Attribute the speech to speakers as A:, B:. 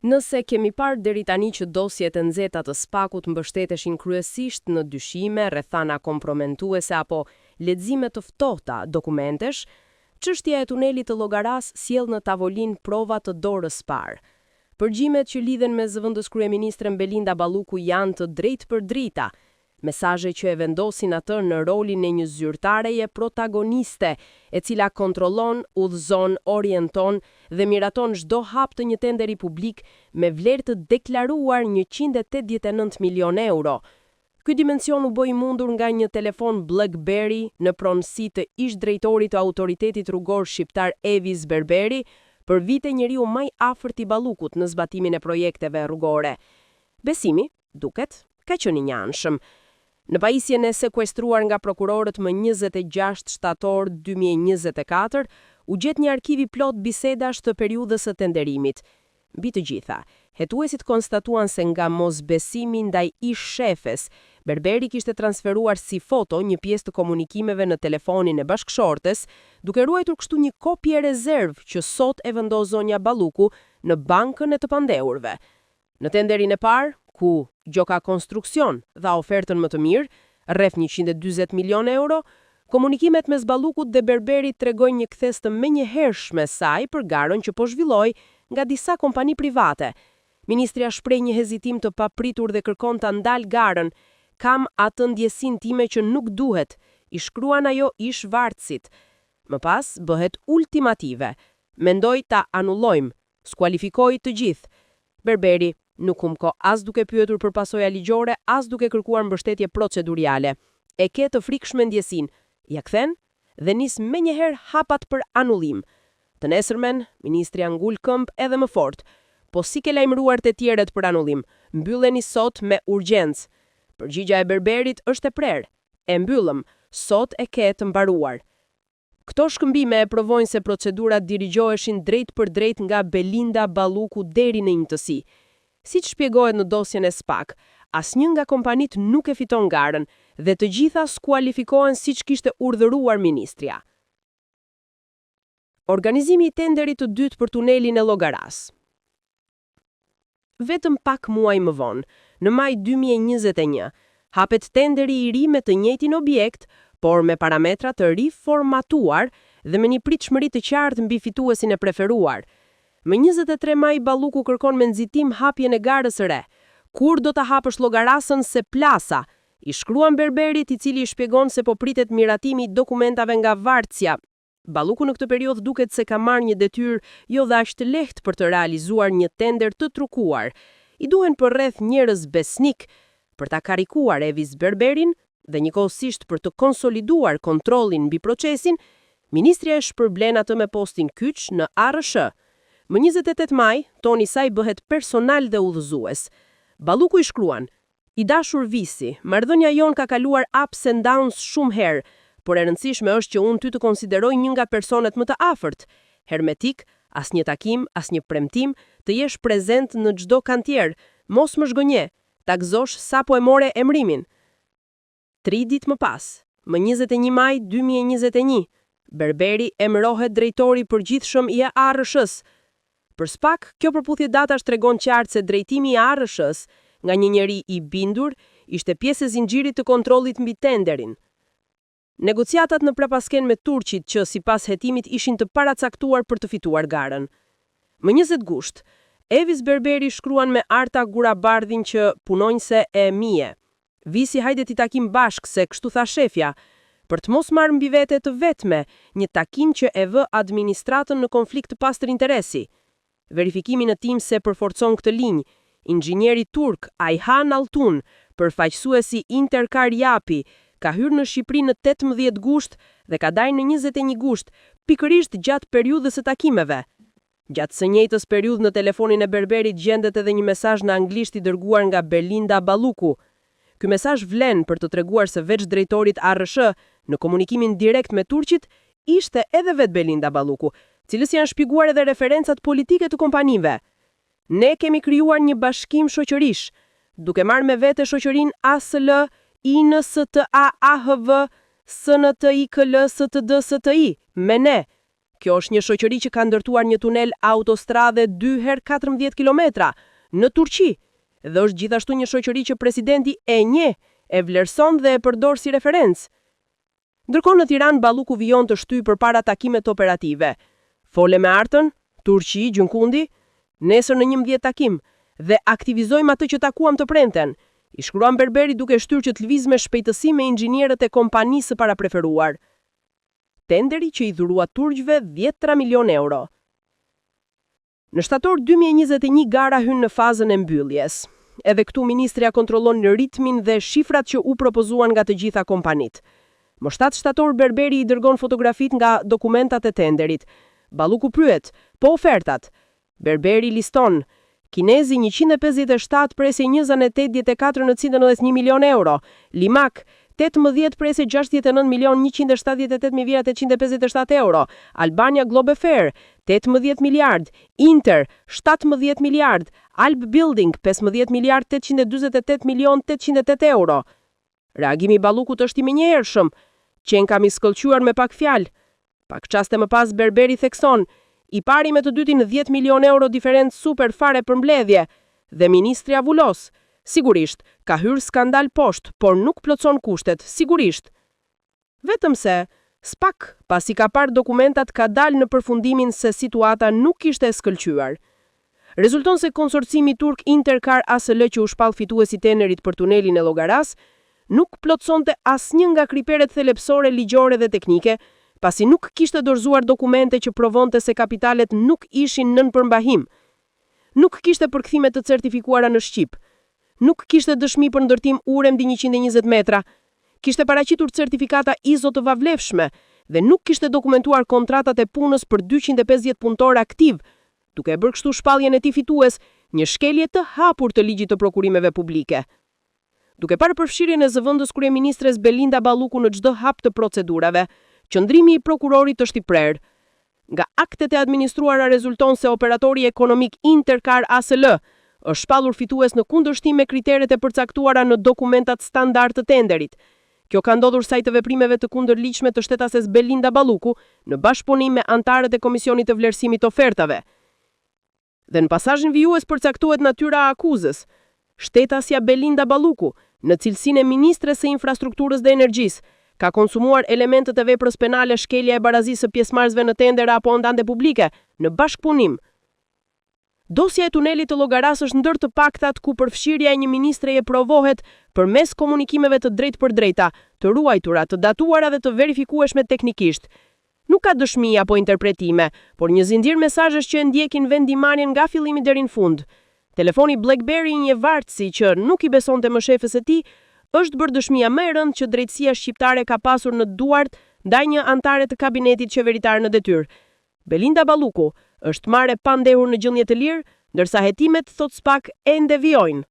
A: Nëse kemi parë deri tani që dosjet e nxehta të SPAK-ut mbështeteshin kryesisht në dyshime, rrethana kompromentuese apo lexime të ftohta dokumentesh, çështja e tunelit të Llogarasë sjell në tavolinë prova të dorës parë. Përgjimet që lidhen me zëvendëskryeministren Belinda Balluku janë të drejtpërdrejta, Mesazhe që e vendosin atë në rolin e një zyrtareje protagoniste, e cila kontrollon, udhëzon, orienton dhe miraton çdo hap të një tenderi publik me vlerë të deklaruar 189 milionë euro. Ky dimension u bë i mundur nga një telefon BlackBerry në pronësi të ish-drejtorit të Autoritetit Rrugor Shqiptar Evis Berberi, për vite njeriu më i afërt i Ballukut në zbatimin e projekteve rrugore. Besimi, duket, ka qenë i njëanshëm. Në pajisjen e sekuestruar nga prokurorët më 26 shtator 2024, u gjet një arkiv i plotë bisedash të periudhës së tenderimit. Mbi të gjitha, hetuesit konstatuan se nga mosbesimi ndaj ish-shefes, Berberi kishte transferuar si foto një pjesë të komunikimeve në telefonin e bashkëshortes, duke ruajtur kështu një kopje rezervë që sot e vendos zonja Balluku në bankën e të pandehurve. Në tenderin e parë, ku Gjoka Konstruksion dha ofertën më të mirë, rreth 140 milionë euro, komunikimet mes Ballukut dhe Berberit tregojnë një kthesë të menjëhershme saj për garën që po zhvillohej nga disa kompani private. Ministrja shpreh një hezitim të papritur dhe kërkon ta ndalë garën. Kam atë ndjesinë time që nuk duhet, i shkruan ajo ish-vartësit. Më pas bëhet ultimative. Mendoj ta anullojmë. Skualifikoji të gjithë. Berberi nuk humb kohë as duke pyetur për pasoja ligjore, as duke kërkuar mbështetje proceduriale. E ke të frikshme ndjesinë, ia kthen dhe nis menjëherë hapat për anullim. Të nesërmen, ministrja ngul këmbë edhe më fort. Po si ke lajmëruar të tjerët për anullim? Mbylleni sot me urgjencë. Përgjigja e Berberit është e prerë. E mbyllëm, sot e ke të mbaruar. Këto shkëmbime e provojnë se procedurat dirigjoheshin drejtpërdrejt nga Belinda Balluku deri në imtësi. Siç shpjegohet në dosjen e SPAK, asnjë nga kompanitë nuk e fiton garën dhe të gjitha skualifikohen siç kishte urdhëruar ministrja. Organizimi i tenderit të dytë për tunelin e Llogarasë. Vetëm pak muaj më vonë, në maj 2021, hapet tenderi i ri me të njëjtin objekt, por me parametra të riformatuar dhe me një pritshmëri të qartë mbi fituesin e preferuar. Më 23 maj Balluku kërkon me nxitim hapjen e garës së re. Kur do ta hapësh Llogarasën se plasa? I shkruan Berberit, i cili i shpjegon se po pritet miratimi i dokumentave nga vartësja. Balluku në këtë periudhë duket se ka marrë një detyrë jo dhe aq të lehtë për të realizuar një tender të trukuar. I duhen përreth njerëz besnikë për ta karikuar Evis Berberin dhe njëkohësisht për të konsoliduar kontrollin mbi procesin, ministrja e shpërblen atë me postin kyç në ARRSH. Më 28 maj, toni i saj bëhet personal dhe udhëzues. Balluku i shkruan, I dashur Visi, marrëdhënia jonë ka kaluar ups and downs shumë herë, por e rëndësishme është që unë ty të konsideroj një nga personat më të afërt. Hermetik, asnjë takim, asnjë premtim, të jesh prezent në çdo kantier, mos më zhgënje, ta gëzosh sapo e more emrimin. Tri ditë më pas, më 21 maj 2021, Berberi emërohet drejtori i përgjithshëm i ARRSH-së. Për SPAK, kjo përputhje datash tregon qartë se drejtimi i ARRSH-së nga një njeri i bindur ishte pjesë e zinxhirit të kontrollit mbi tenderin. Negociatat në prapaskenë me turqit që sipas hetimit ishin të paracaktuar për të fituar garën. Më 20 gusht, Evis Berberi shkruan me Arta Gurabardhin që punonjëse e MIE. Visi hajde t'i takim bashkë se kështu tha shefja, për të mos marrë mbi vete të vetme një takim që e vë administratën në konflikt të pastër interesi. Verifikimi në tim se përforcon këtë linjë, inxhinieri turk Ayhan Altun, përfaqësuesi Interkar Yapi, ka hyrë në Shqipëri në 18 gusht dhe ka dalë në 21 gusht, pikërisht gjatë periudhës së takimeve. Gjatë së njëjtës periudhë në telefonin e Berberit gjendet edhe një mesazh në anglisht i dërguar nga Belinda Balluku. Ky mesazh vlen për të treguar se veç drejtorit ARRSH, në komunikimin direkt me turqit, ishte edhe vetë Belinda Balluku, cilës janë shpjeguar edhe referencat politike të kompanive. Ne kemi krijuar një bashkim shoqërish, duke marrë me vete shoqërinë ASL, INSTA AHV, SNTIKL STD STI, me ne. Kjo është një shoqëri që ka ndërtuar një tunel autostrade 2 herë 14 kilometra në Turqi dhe është gjithashtu një shoqëri që presidenti e njeh, e vlerëson dhe e përdor si referencë. Ndërkohë në Tiranë Balluku vijon të shtyjë përpara takimet operative. Fole me Artën, Turqi, gjëkundi, nesër në 11 takim dhe aktivizojmë atë që takuam të premten. I shkruan Berberi duke shtyrë që të lëvizë me shpejtësi me inxhinierët e kompanisë së parapreferuar. Tenderi që i dhurua turqve 10 milion euro. Në shtator 2021 gara hyn në fazën e mbylljes. Edhe këtu ministrja kontrollon ritmin dhe shifrat që u propozuan nga të gjitha kompanitë. Më 7 shtator Berberi i dërgon fotografit nga dokumentat e tenderit. Balluku pyet, po ofertat? Berberi liston, Kinezi 157 presje 28 në 91 milion euro, Limak 18 presje 69 milion 178.857 euro, Albania Globe Fair 18 miliard, Inter 17 miliard, Alb Building 15 miliard 848 milion 808 euro. Reagimi i Ballukut është i menjëhershëm. Qenkam i shkëlqyer me pak fjalë. Pak çaste më pas Berberi thekson, i pari me të dytin 10 milion euro diferencë super fare për mbledhje dhe ministrja vulos. Sigurisht, ka hyrë skandal poshtë, por nuk plotëson kushtet, sigurisht. Vetëm se, SPAK, pasi ka parë dokumentat, ka dalë në përfundimin se situata nuk ishte e shkëlqyer. Rezulton se konsorcimi turk Intercar ASL që u shpall fitues i tenderit për tunelin e Llogaras, nuk plotësonte asnjë nga kriteret thelbësore ligjore dhe teknike, pasi nuk kishte dorëzuar dokumente që provonte se kapitalet nuk ishin nën përmbahim. Nuk kishte përkthime të certifikuara në shqip. Nuk kishte dëshmi për ndërtim ure mbi 120 metra. Kishte paraqitur certifikata ISO të pavlefshme dhe nuk kishte dokumentuar kontratat e punës për 250 punëtorë aktiv, duke e bërë kështu shpalljen e tij fitues një shkelje të hapur të ligjit të prokurimeve publike. Duke parë përfshirjen e zëvendës kryeministres Belinda Balluku në çdo hap të procedurave, qëndrimi i prokurorit është i prerë. Nga aktet e administruara rezulton se operatori ekonomik Intercar ASL është shpallur fitues në kundërshtim me kriteret e përcaktuara në dokumentat standard të tenderit. Kjo ka ndodhur sajë të veprimeve të kundërligjshme të shtetases Belinda Balluku në bashkëpunim me anëtarët e Komisionit të Vlerësimit të Ofertave. Dhe në pasazhin vijues përcaktohet natyra e akuzës. Shtetasja Belinda Balluku, në cilësinë e ministres së Infrastrukturës dhe Energjisë, ka konsumuar elementët e veprës penale shkelja e barazisë së pjesëmarrësve në tendera apo andande publike, në bashkëpunim. Dosja e tunelit të Llogaras është ndër të paktat ku përfshirja e një ministreje provohet përmes komunikimeve të drejtpërdrejta, të ruajtura, të datuara dhe të verifikueshme teknikisht. Nuk ka dëshmi apo interpretime, por një zinxhir mesazhesh që e ndjekin vendimmarrjen nga fillimi deri në fund. Telefoni BlackBerry i një vartësi që nuk i besonte më shefës së tij, është bërë dëshmia më e rëndë që drejtësia shqiptare ka pasur në duart ndaj një anëtare të kabinetit qeveritar në detyrë. Belinda Balluku është marrë e pandehur në gjendje të lirë, ndërsa hetimet, thotë SPAK, ende vijojnë.